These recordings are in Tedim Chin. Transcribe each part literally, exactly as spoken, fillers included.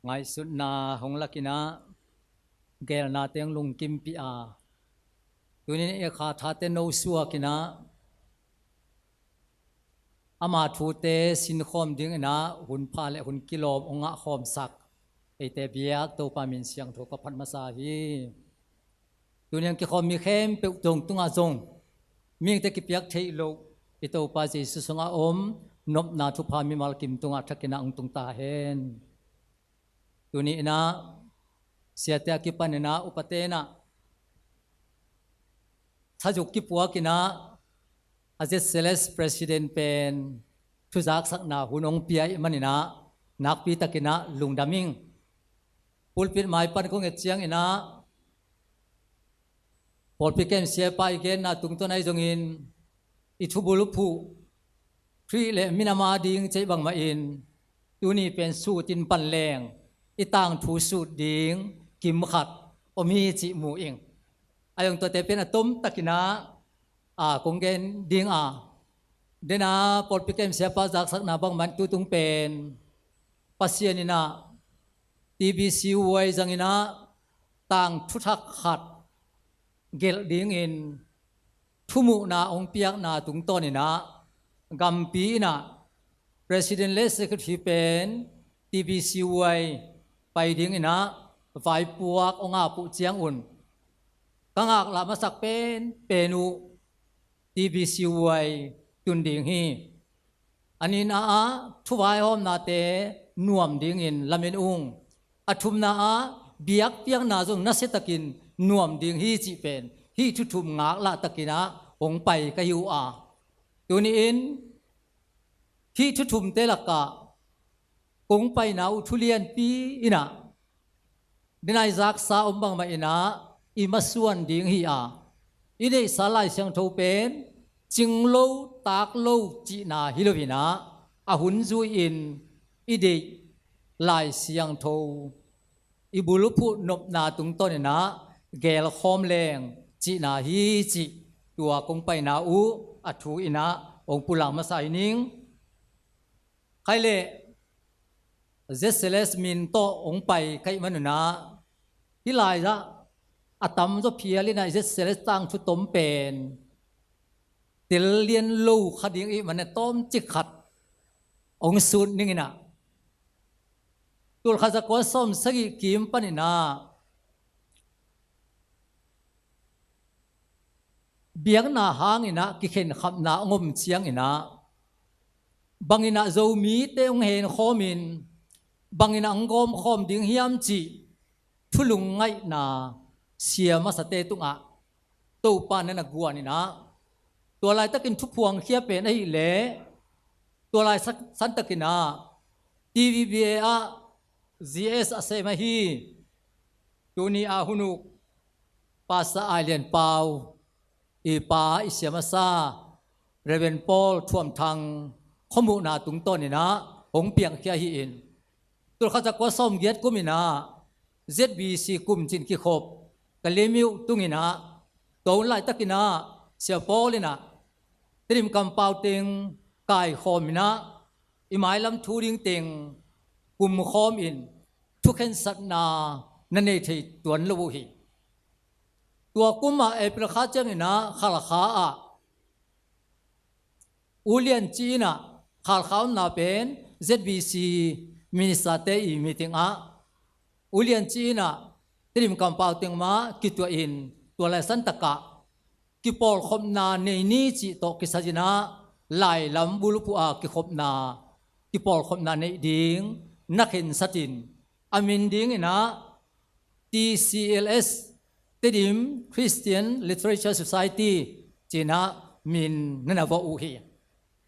Ngaihsutna hong lakinah gelna teng lungkimpih a, tunin i kha thate no suakinah ama thute sinkhawm dinginah hun pha le hun kilawm hong ngahkhawmsak eite biak Topa min siangtho ka phat masa hi. Tuniang kikhawm mi khempeuh tungah zong mihingte kipiak theih loh i Topa Jesu sungah om nopna thupha mimal kim tungah thakinah hong tung ta hen. Tuni inah siate a kipaninah upate inah thazuk kipuakinah a Z C L S president pen thuzaksakna hun hong pia ih maninah nakpitakinah lungdam ing. Pulpit mai pan kong et cianginah pawlpi kem siapa i genna tungtawn ahi zongin i thubul phuh Khrih le minam a ding ceih bangmahin tuni pen sutin panleng i tangthu sut ding kimkhat om hi cih mu ing. A zong tuate pen a tomtakinah a kong gen ding a, dena pawlpi kem siapa zaksakna bangmah in tutung pen Pasian inah T B C Y zanginah tangthu thak khat gelh dingin thumuhna hong piakna tungtawninah gampi inah president le secretary pen T B C Y pai dinginah vaipuak hong ap uh ciangun ka ngaklah masak pen pen uh T B C Y tun ding hi. A nihna ah thuvaihawmnate nuam dingin lamen ung. A thumna ah biakpiakna zong nasiatakin nuam ding hi cih pen hih thu thum ngaklahtakinah hong pai ka hi uh a, tuni-in hih thu thumte lakah kong paina uh thu lianpi inah denai zaksa om bangmah inah i masuan ding hi a, i neihsa Lai Siangtho pen cing lo tak lo cihna hi loinah a hun zui-in i deih Lai Siangtho i bulphuh nopna tungtawninah gelkhawm leng cihna hi cih tua kong paina uh a thu inah hong pulak masa hi ning. Khaileh Z C L S min tawh hong pai ka hih manunah hih lai-ah a tamzaw phial inah Z C L S tangthu tom pen tel lian lo kha ding ih manah tawmcik khat hong sut ninginah tulkhat zakua sawm sagih kim paninah biakna hanginah kikhenkhapna hong om cianginah banginah Zomite hong henkhawmin banginah hong gawmkhawm ding hiam cih thulungngaihna sia masate tungah Topa na na guaninah tua laitakin thuphuangkhia pen ahihleh tua lai santakinah T V B A ah G S a sem ahi tuni a hun uh Pastor Ailian Pau i pa i sia masa Reverend Paul Thuam Thang khuamuhna tungtawninah hong piangkhia hi-in tulkhat zakua sawm giat kuminah Z B C kum cin kikhop ka limih uh tunginah tua hun laitakinah Sia Paul inah Tedim kampau teng kaikhawminah i mailam thu ding teng kumkhawmin thukhensatna na nei thei tuan lo uh hi. Tua kumah April kha cianginah Khalkha ah U Lian Ci inah Khalkha omna pen Z B C ministerte i meeting ah U Lian Ci inah Tedim kampau teng mah kituahin tua lai santakah kipawlkhopna nei ni cih tawh kisazinah lailam bulphuh a kikhopna kipawlkhopna neih ding na khensatin a min dinginah T C L S, Tedim Christian Literature Society cinah min na na vawh uh hi.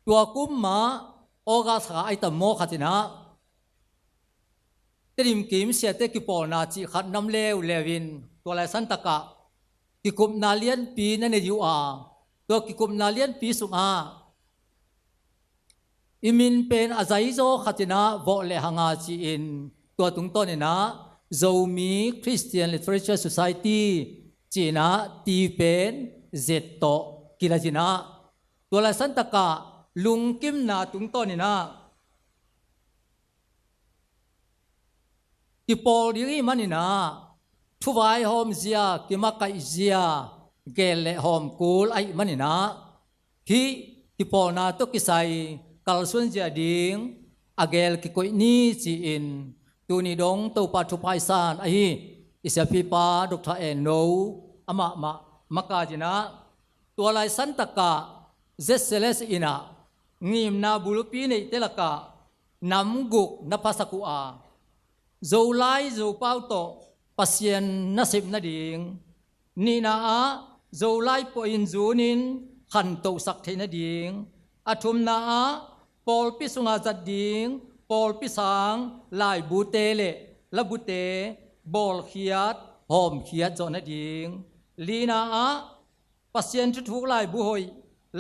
Tua kum mah August kha ai tam maw khatinah Tedim kim siate kipawlna cih khat nam leuleu in tua lai santakah kikupna lianpi na nei uh a, tua kikupna lianpi sungah i min pen a zaizaw khatinah vawh le hanga ci-in tua tungtawninah Zomi Christian Literature Society cinah ti pen zet tawh kilazinah tua lai santakah lungkimna tungtawninah kipawl ding ahih manin ah, thuvaihawm zia, kimakaih zia, gel le hawm kul ahih manin ah, hih kipawlna tawh kisai kalsuan zia ding a gel kikoih ni ci-in, tuni dong Topa thupha i san ahi i siapipa Doctor En No amah mah makaih in ah, tua lai santak ah Z C L S in ah ngimna bulpi neihte lakah nam guk na phasak uh a, Zolai Zopau tawh Pasian nasep nading, nihna ah Zolai puahin zunin khantohsak theih nading, a thumna ah pawlpi sungah zat ding pawlpi sang laibute le labute bawlkhiat hawmkhiat zawh nading, lina ah Pasian thuthuk laibu hoih,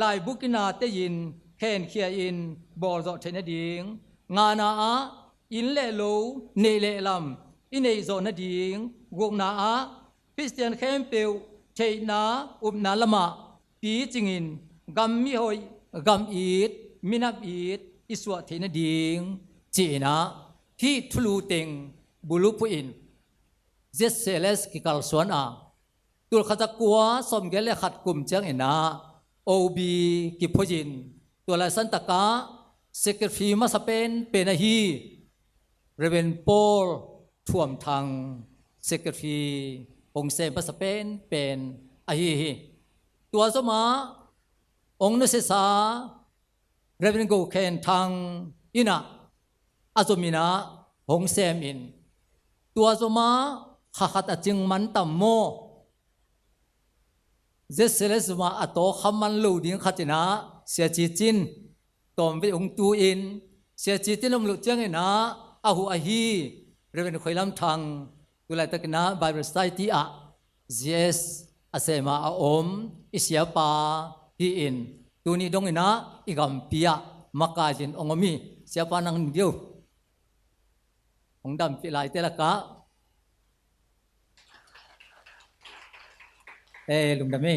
laibu kinate in khenkhia in bawlzawh theih nading, ngana ah inn le lo, neih le lam i neihzawh nading, gukna ah Khristian khempeuh theihna upna lamah picingin gam mihoih, gam it, minam it i suah theih nading, ci-in ah hih thulu teng bulup uh in Z C L S kikalsuan a, tulkhat zakua sawmgiat le khat kum ciangin ah O B kiphuahin, tua lai santak ah secretary masa pen pen ahi Reverend Paul Thuam Thang secretary hong sem masa pen pen ahi hi. Tua zomah hong nusiasa Reverend Go Khen Thang in ah a zom in ah hong sem in, tua zomah kha khat a cing man tam maw? Z C L S zomah a tawk kha man lo ding khat in ah Sia Ci Cin tawmvei hong tu in, Sia Ci Cin om loh ciangin ah a huh ahi Reverend Khoi Lam Thang, tu laitakin ah Bible Society ah G S a sem a a om i siapa hi-in, tuni dongin ah i gampi ah makaih in hong om hi. Siapa nang ding uh, hong dampih laite lakah, eh, lungdam hi.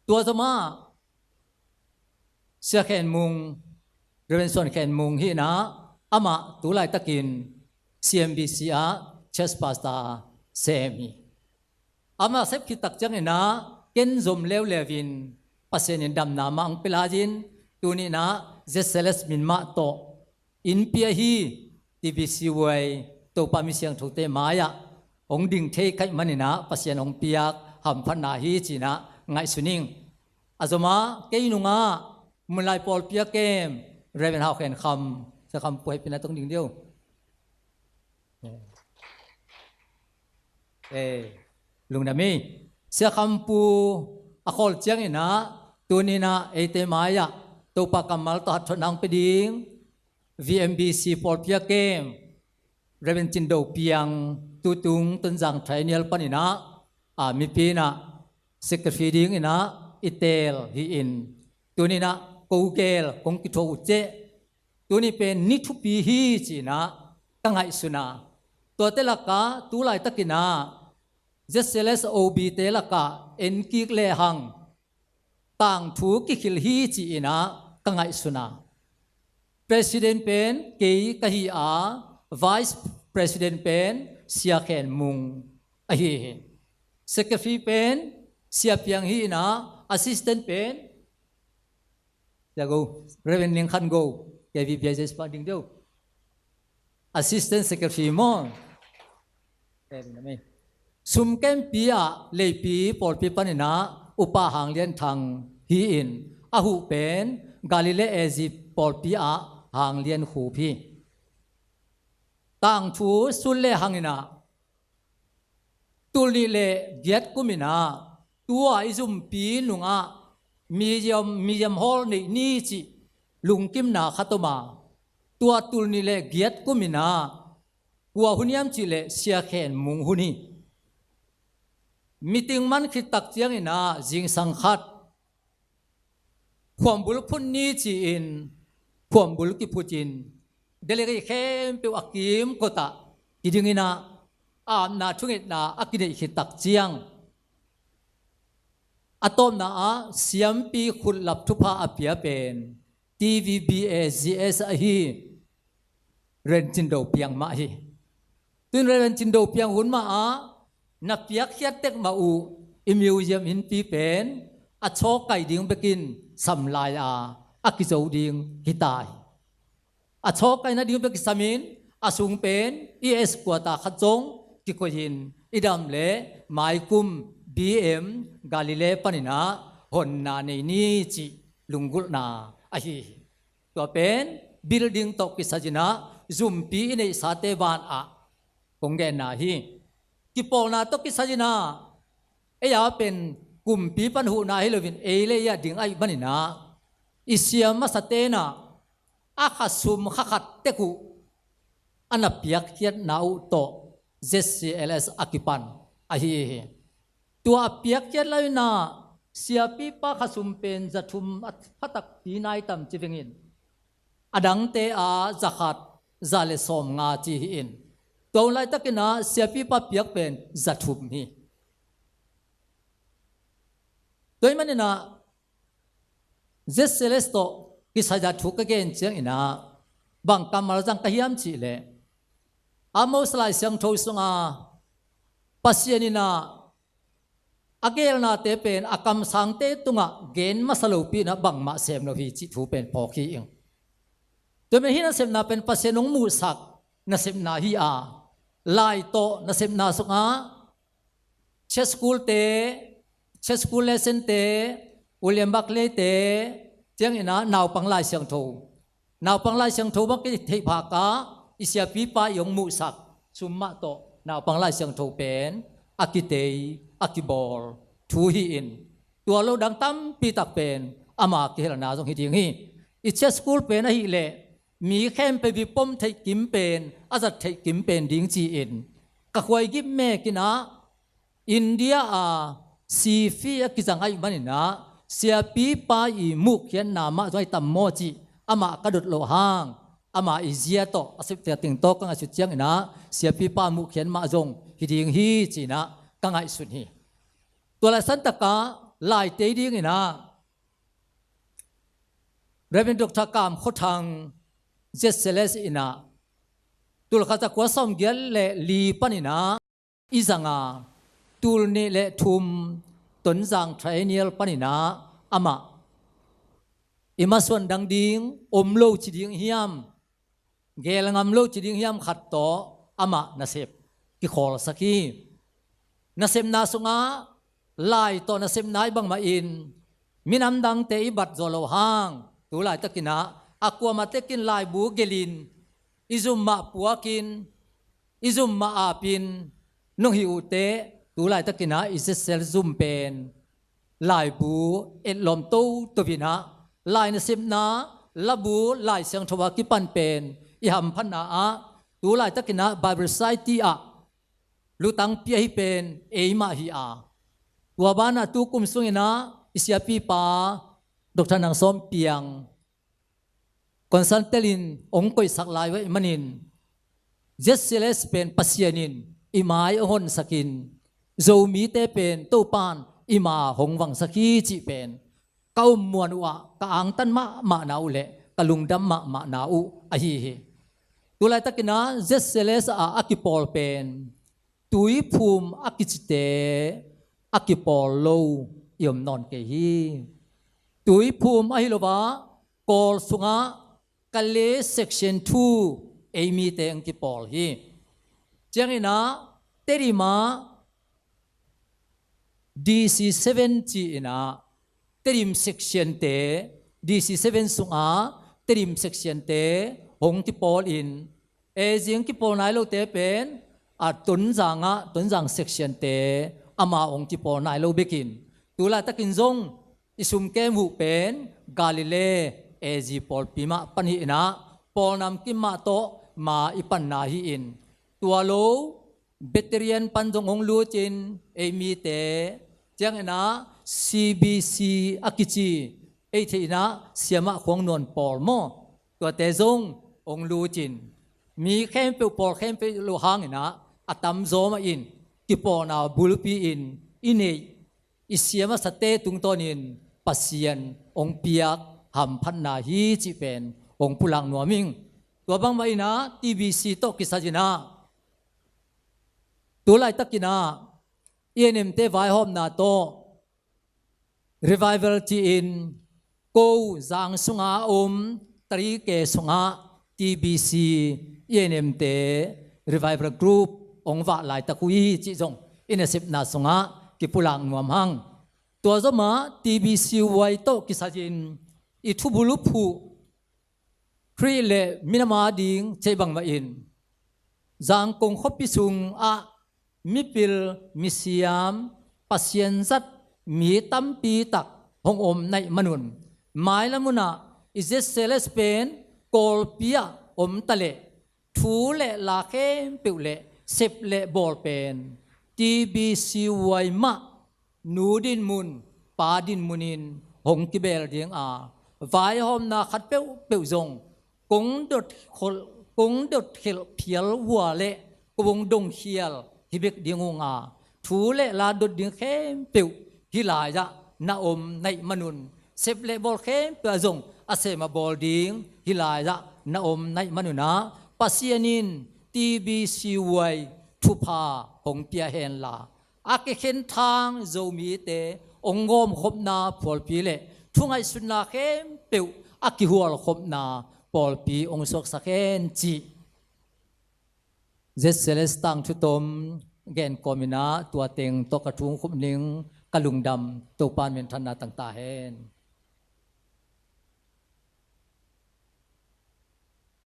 Tua zomah Sia Khen Mung, Reverend Suan Khen Mung hi in ah, amah tu laitakin C M B C ah church pastor sem hi. Amah sep khit tak ciangin ah ken zom leuleu in Pasian in damna mah hong pia lai in, tuni in ah Z C L S min mah tawh inn pia hi. T B C Y Topa mi siangthote mai-ah hong ding thei ka hih manin ah Pasian hong piak hamphatna hi ci-in ah ngaihsun ing. A zomah kei nungah Munlai pawlpi a kem Reverend Hau Khen Kham, Sia Kham Pu, hehpihna tawh ding ding uh. Eh, lungdam hi. Sia Kham Pu a khawl ciangin ah, tuni in ah eite mai-ah Topa kammal tawh hathotna hong pia ding V M B C pawlpi a kem Reverend Cin Do Piang, tutung Tonzang Triennial panin ah, a, mipi in ah secretary dingin ah i teel hi-in, tuni in ah ko gel kong kithuah uh ciang, tuni pen ni thupi hi ci-in ah ka ngaihsun a, tuate lakah tu laitakin ah Z C L S O B te lakah en kik lehang tangthu kikhil hi ci-in ah ka ngaihsun a, President pen kei ka hi a, Vice President pen Sia Khen Mung ahi hi. Secretary pen Sia Piang hi in ah, Assistant pen Sia Go, Reverend Ling Khan Go, K V B I Z pa ding ding uh. Assistant Secretary maw? Sum kempi ah Leipi pawlpi panin ah Upa Hang Lian Thang hi-in, a huh pen Galilee A Z pawlpi ah Hang Lian Khup hi. Tangthu sut lehang in ah tulnih le giat kum in ah tua i zumpi nungah museum, museum hall neih ni cih lungkimna khat om a, tua tulnih le giat kum in ah kua hun hiam cih leh Sia Khen Mung hun hi. Meeting man khit tak ciangin ah zingsang khat khuambul phut ni ci-in khuambul kiphut in, delegate khempeuh a kimkot ah kiding in ah, apna thungetna a kineih khit tak ciang, a tawpna ah siampi khutlap thupha a pia pen T V B A Z S ahi. Rencin Do piang mah hi. Tun Rencin Do piang hun mah ah na piakkhiat tek mah uh i museum innpi pen a chawkai ding bekin sam lai a a kizo ding hi ta hi. A chawkai nading bek kisam in a sung pen i eskuata khat zong kikoih in i dam le maikum B M Galilee panin ah honna nei ni cih lunggulhna ahi hi. Tua pen building tawh kisai in ah zumpi i neihsate ban ah kong genna hi. Kipawlna tawh kisai in ah ei a pen kumpi pan huhna hi loin ei le ei a ding ahih manin ah i sia masate in ah a kha sum kha khat tek uh a na piakkhiatna uh tawh Z C L S a kipan ahi hi. Tua a piakkhiat lai-in ah siapipa kha sum pen za thum a phatak pi nai tam ci veng in, a dangte a za khat, za le sawmnga ci hi in, tua hun laitakin ah siapipa piak pen za thum hi. Tua ahih manin ah Z C L S tawh kisai a thu ka gen ciangin ah bang kammal zang ka hiam cih leh, Amos Lai Siangtho sungah Pasian in ah a gelnate pen a kamsangte tungah gen masa lopi in ah bangmah sem lo hi cih thu pen phawk hi ing. Tua ahih manin hih nasepna pen Pasian hong muhsak nasepna hi a, lai tawh nasepna sungah Church School te, Church School Lesson te, William Barclay te, ciangin ah naupang Lai Siangtho, naupang Lai Siangtho bang kitheih phak a, i siapipa i hong muhsak sum mah tawh naupang Lai Siangtho pen a kitei a kibawl thu hi in, tua lo dang tampi tak pen ama kihelna zong hi ding hi. I Church School pen ahih leh mi khempeuh i pom theih kim pen, a zat theih kim pen ding ci-in ka khuaigip mekin ah India a sifi a kizang ahih manin ah siapipa i muhkhiatna mah zong ahi tam maw cih amah ka dot loh hang, ama i zia tawh a septe a ting tawh ka ngaihsut ciangin ah siapipa muhkhiat mah zong hi ding hi ci-in ah ka ngaihsun hi. Tua lai santak ah lai tei dingin ah Reverend Doctor Kam Khua Thang, Z C L S in ah tulkhat za kua sawmgiat le li panin ah i zang a, tul nih le thum Tonzang Triennial panin ah amah i masuan dang ding om lo ci ding hiam, gel ngam lo ci ding hiam khat tawh amah nasep kikhawlsak hi. Nasepna sungah lai tawh nasepna i bangmah in minam dangte i bat zaw loh hang, tu laitakin ah a kuamah tekin laibu gelin i zum mah puakin i zum mah apin nong hih uh teh, tu laitakin ah i Z C L S zum pen laibu etlawm toto in ah lai nasepna, labu Lai Siangtho a kipan pen i hamphatna ah, tu laitakin ah Bible Society ah lutang pia hi pen eimah hi a, tua banah tu kum sungin ah i siapipa Doctor Nang Sawm Piang consultant in hong koihsak lai uh ahih manin, Z C L S pen Pasian in i mai hong honsakin, Zomite pen Topan i ma hong vangsak hi cih pen ka ummuan uh ah ka angtan mahmahna uh le ka lungdam mahmahna uh ahi hi. Tu laitakin ah Z C L S ah a kipawl pen Tuiphum a kicite a kipawl lo i om nawn kei hi. Tuiphum ahi lo a, Kawl sungah Kale Section two ei mite hong kipawl hi. Ciangin ah Tedim ah D C seven ci-in ah Tedim section te, D C seven sungah Tedim section te hong kipawl in, A Z hong kipawl nai lote pen a Tonzang ah Tonzang section te ama hong kipawl nai lo bekin, tu laitakin zong i sumkem uh pen Galilee A Z pawlpi mah pan hi in ah, pawl namkim mah tawh ma i panna hi in, tua lo Presbyterian pan zong hong lut in ei mite, ciangin ah C B C a kici, ei theih in ah Siamah Khuang Nuan pawl maw, tuate zong hong lut in, mi khempeuh, pawl khempeuh lo hangin ah a tamzaw mah in kipawlna bulpi in i neih i sia masate tungtawnin Pasian hong piak hamphatna hi cih pen hong pulak nuam ing. Tua bangmah in ah T B C tawh kisai in ah tu laitakin ah E N M te vaihawmna tawh revival ci-in ko zang sunga a om tari ke sungah T B C E N M te revival group hong vah laitak uh hi cih zong i nasepna sungah kipulak nuam hang. Tua zomah T B C Y tawh kisai-in i thubul uh phuh Khrih le minam a ding cih bangmah in Zangkong khuapi sungah mipil misiam Pasian zat mi tampi tak hong om naih manun mailam unah i Z C L S pen Kawlpi ah om ta leh thu le la khempeuh le sep le bawl pen T B C Y mah nu dinmun pa dinmunin hong kibel ding a, vaihawmna khat peuhpeuh zong kong dot kholh, kong dot khelh phial hua le kong dong khial hi bek ding ung a, thu le la dot ding khempeuh hih lai-ah na om naih manun sep le bawl khempeuh ah zong a sem a bawl ding hih lai-ah na om naih manun ah Pasian in T B C Y thupha hong pia henla a kikhen thang Zomite hong gawmkhopna phualpi le thungaihsutna khempeuh a kihualkhopna pawlpi hong suaksak hen cih Z C L S tangthu tom gen kawmin ah tua teng tawh ka thu hong khum ning. Ka lungdam. Topa in minthanna tang ta hen.